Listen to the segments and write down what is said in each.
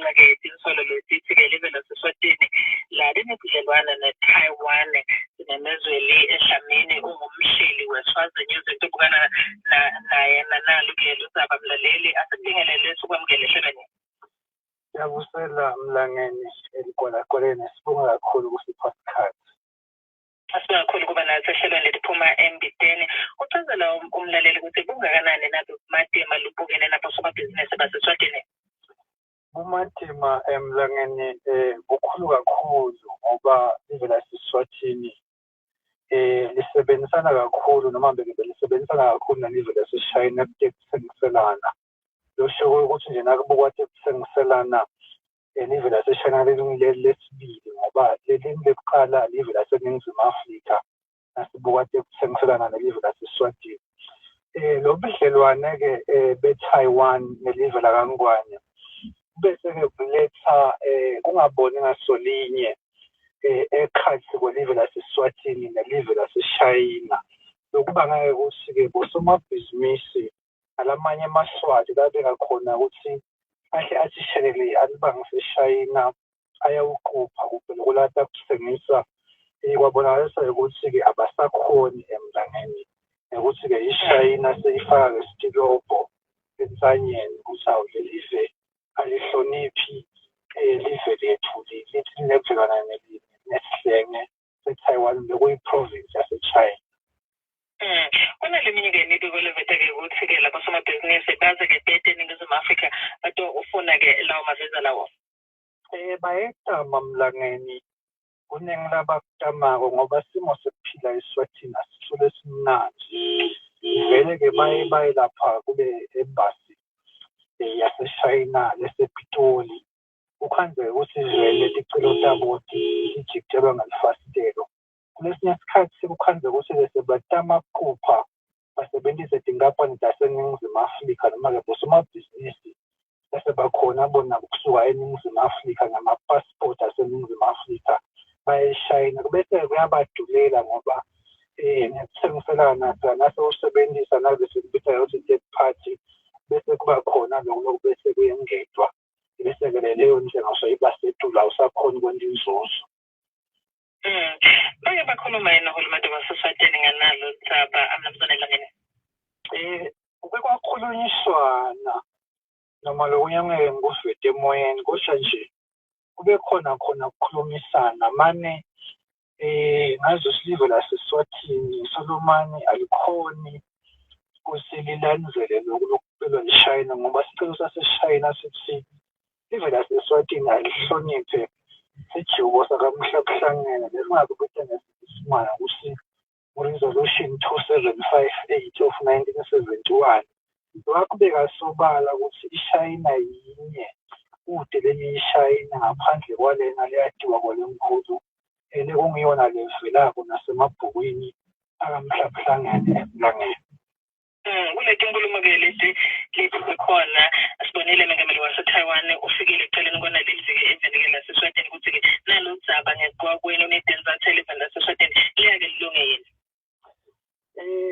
ngenxa-ke tinsolo letithi-ke live laseSwatini lalinebudlelwane ne-Taiwan. Sinemezweli Dlamini, ungumhleli weSwazi News, intobukana naye nanalo-ke ludzaba. Mlaleli, asikubingelele, sikwamukele ehlelweni. Siyabusela Mlangeni eligwalagwaleni, sibonga kakhulu kusipha sikhathi. Asibonga kakhulu kuba nathi ehlelweni leliphuma embiteni. Uchazela umlaleli ukuthi bungakanani nabe bumatima lubukene nabo somabhizinisi baseSwatini. Bumatima Emlangeni bukhulu kakhulu ngoba live laseSwatini lisebenzisana kakhulu noma belisebenzisana kakhulu nelive laseShayina kuthengiselana. Losho ukuthi nje nakubukwa tekuthengiselana, live laseShayina lelungileli lesibili ngoba leli lekuqala live laseNingizimu Afrika nasibuka tekuthengiselana nelive laseSwatini. Lo budlelwane-ke be-Taiwan nelive lakaNgwane bese-ke kuletha kungaboni ngasolinye ekhathi kwelive laseSwatini nelive laseShayina. Lokubangeke ukuthi-ke bosomabhizinisi nalamanye amaSwati labengakhona ukuthi ahle athi shelele alibangise eShayina ayawuqupha kuphi lokulata kuthengisa, kwabonakalisa ukuthi-ke abasakhoni emlangeni nokuthi-ke iShayina seyifaka nesitilobho entsanyeni ukuthi awu, lelive alihloniphi live lethu, lithi linebudlelwane nesihlenge se-Taiwan bekuyi-province yase-China. Kunaleminye-ke imibiko leveta-ke ukuthi-ke labo somabhizinisi baze-ke bete eNingizimu Afrika bato ufuna-ke lawo mavisa lawo. Bayetama Mlangeni, kuningi labakutamako ngoba simo sekuphila eSwatini asisho lesimnandzi. Vele-ke baye baye lapha kule embassy yaseShayina lesePitoli, kukhanzeka ukuthi vele ticelo tabo tijikitelwa ngelifasitelo. Kulesinye isikhathi kukhanzeka ukuthi-ke sebatama kuqupha basebenzise tinkampani taseNingizimu Afrika noma-ke bosomabhizinisi bese bakhona bona kusuka eNingizimu Afrika namapasipoti aseNingizimu Afrika baye eShayina, bese kuyabadulela ngoba nekuthengiselana phela nase usebenzisa nale sikubita ukuthi third party, bese kuba khona lokhu lokhu bese kuyengedwa, bese-ke leyo ndlela iba setulu, awusakhoni ukwenza inzuzo. Bake bakhuluma yini nohulumende waseSwatini nganalo dzaba, mnumzane Dlamini? Kuke kwakhulunyiswana noma lokunye ngeke ngikuvete emoyeni, kodwa nje kube khona khona ukukhulumisana mane ngazo silive laseSwatini solomane alikhoni ukuthi lilandzele lokhu lokucelwa yiShayina ngoba sicelo saseShayina sithi live laseSwatini alihloniphe sijubo sakaMhlabuhlangene lesingakubita ngesimanga ukuthi Resolution 2758 of 1971. Wakubeka sobala ukuthi iShayina yinye, kude lenye iShayina ngaphandle kwalena leyatiwa kwalemkhulu lekungiyona levelako nasemabhukwini akaMhlabuhlangene emlangeni. Kuleti nkulumo-ke leti leti khona, sibonile mengameli wase-Taiwan ufikile eceleni kwanaleli viki eveni-ke laseSwatini ukuthi-ke nalo dzaba ngekwakwenu nidenzathe eveni laseSwatini liyake lilunge yini?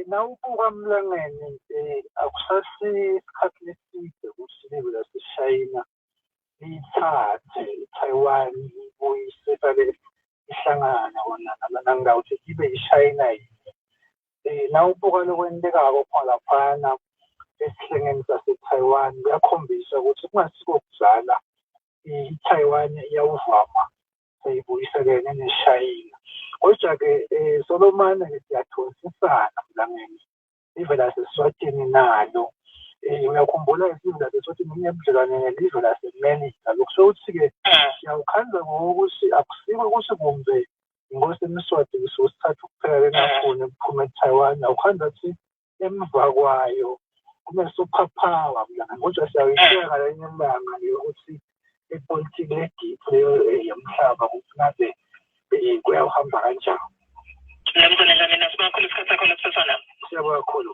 Nawubuka Mlangeni, akusasi isikhathi leside ukuthi live laseShayina liyithathe i-Taiwan liyibuyise sale ihlangana kona nangawuthi ibe iShayina yinye. Nawubuka lokwentekako khona laphana esihlengeni sase-Taiwan, kuyakhombisa ukuthi kungasiko kudlala, i-Taiwan iyawuvama seyibuyiselene neShayina. Kodwa-ke solomane-ke siyathonsisana Mlangeni, live laseSwatini nalo, uyakhumbula live laseSwatini linebudlelwane nelive laseMelika. Lokusho ukuthi-ke siyawukhandza ngokuthi akusiko ukuthi kumbe inkosi eMswati kusuke sithatha kuphela lengafuni ukuphuma eTaiwan, awukhandza ukuthi emva kwayo kune-super power Mlangeni. Kodwa siyayishaya ngalenye ilanga yokuthi ipolitiki le-deep leyo yomhlaba ukuthi ngabe kuyawuhamba kanjani. Mnumzane Dlamini, asibonga kakhulu isikhathi sakho lesifesana. Siyabonga kakhulu.